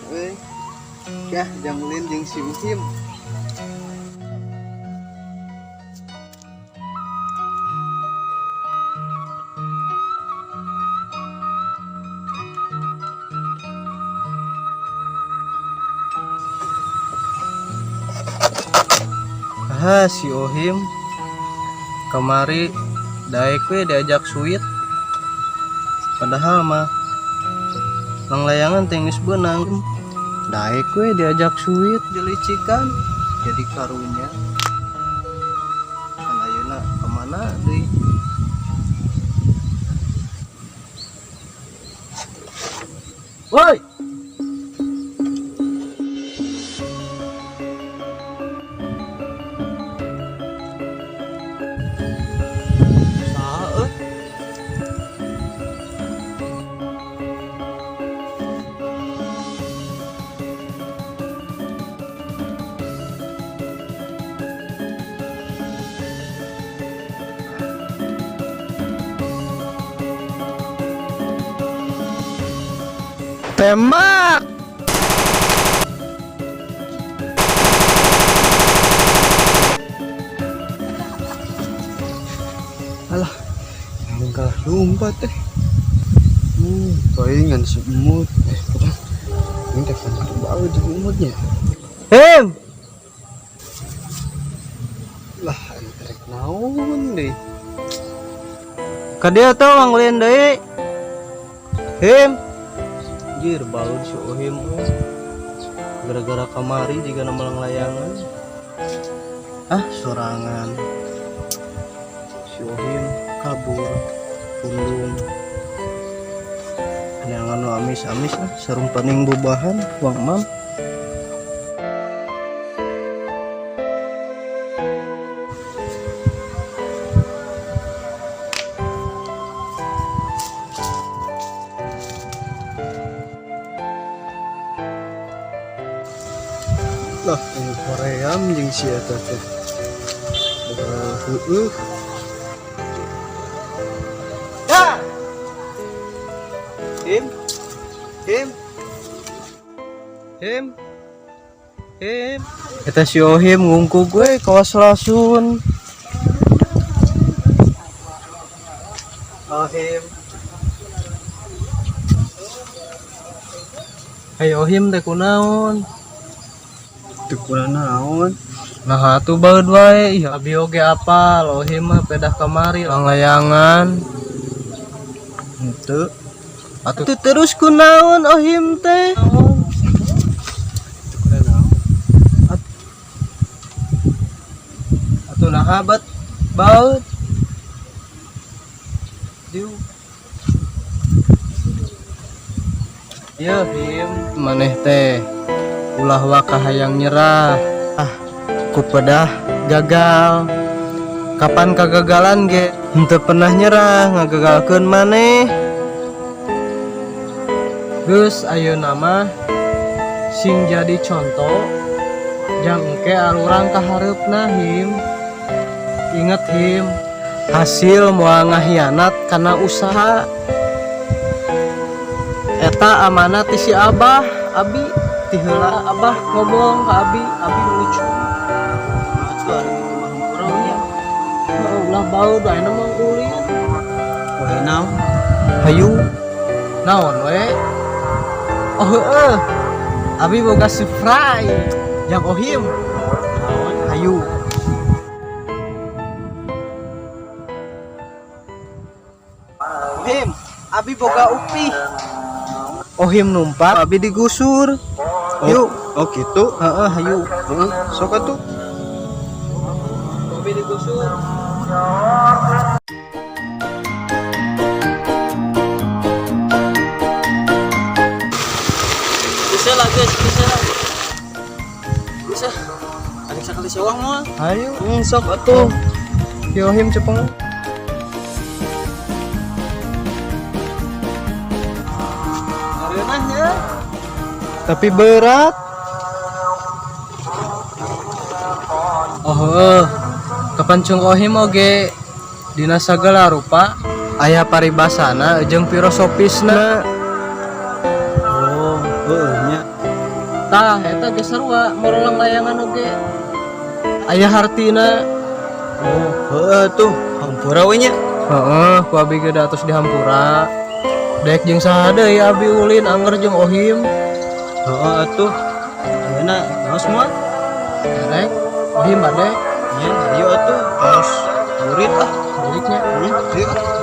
Euy. Yah, jang ulin jeung si Uhim. Ah, si Ohim kamari daek we diajak suit, padahal mah langlayangan teh geus beunang. Daek we diajak suit, dilicikan jadi karunya kan. Ayeuna kemana deui? Woi. Saha euy? Tembak. Alah, yang kalah lompat eh. Palingan si Emut. Eh, kurang. Ini telepon terbaru juga Emutnya. Him. Lah, ini trek naon deh. Ka dieu tuh mangulin deui. Him. Jir baut si Ohim euy. Gara-gara kamari jiga melang layangan. Ah, sorangan. Si Ohim kabur pundung. Neangan nu amis-amis ah, sarumpaning bubahan wang mam. Lah, ini Koream jeung si eta teh. Heeh. Ya. Him. Him. Him. Him. Eta si Ohim ngungkug we kawas lasun. Ohim. Hey Ohim teh kunaon? Teu kurang naon. Nah atuh baeud wae. Ih, abi oge apal Ohim mah pedah kamari langlayangan. Henteu. Atuh terus kunaon Ohim teh? Teu kurang naon. Atuh naha bet baeud. Diu. Yeuh Him, maneh teh ulah waka hayang nyerah. Ah, ku pedah gagal. Kapan kegagalan ge henteu pernah nyerah ngagagalkeun maneh. Geus ayeuna mah sing jadi contoh jang engke arurang ka hareupna Him. Inget Him, hasil moal ngahianat kana usaha. Eta amanat ti si Abah, abi ti heula Abah ngomong ka abi, abi lucu. Lucu ari kitu mah hampura nya. Heeh, ulah baeud ayeuna mah ulin. Boleh naon? Hayu. Naon we? Oh heeh. Abi boga surprise jang Ohim. Naon? Hayu. Ohim, abi boga upih. Ohim numpak, abi digusur. Oh, Yuk. oh gitu. Heeh, hayu. Heeh, sok atuh. Abi digusur. Bisa lah guys, bisa lah. Bisa. Adik sekali sewang mah. Hayu. Sok atuh. Yo Ohim cepeng. Areunahnya. Tapi berat. Oh, heueuh. Kapancung Ohim oge dina sagala rupa aya paribasana jeung filosofiosna. Oh, heueuh nya. Tah, eta ge sarua marolang layangan oge. Aya hartina. Oh, heeh tuh, hampura we nya. Heeh, ku abi ge da atos dihampura. Dek jeung saha deui abi ulin, anger jeung Ohim. Heeh atuh. Ayeuna naos moal? Erek, Ohim bade Nya, ayo atuh. Terus murid ah. baliknya. Ayo.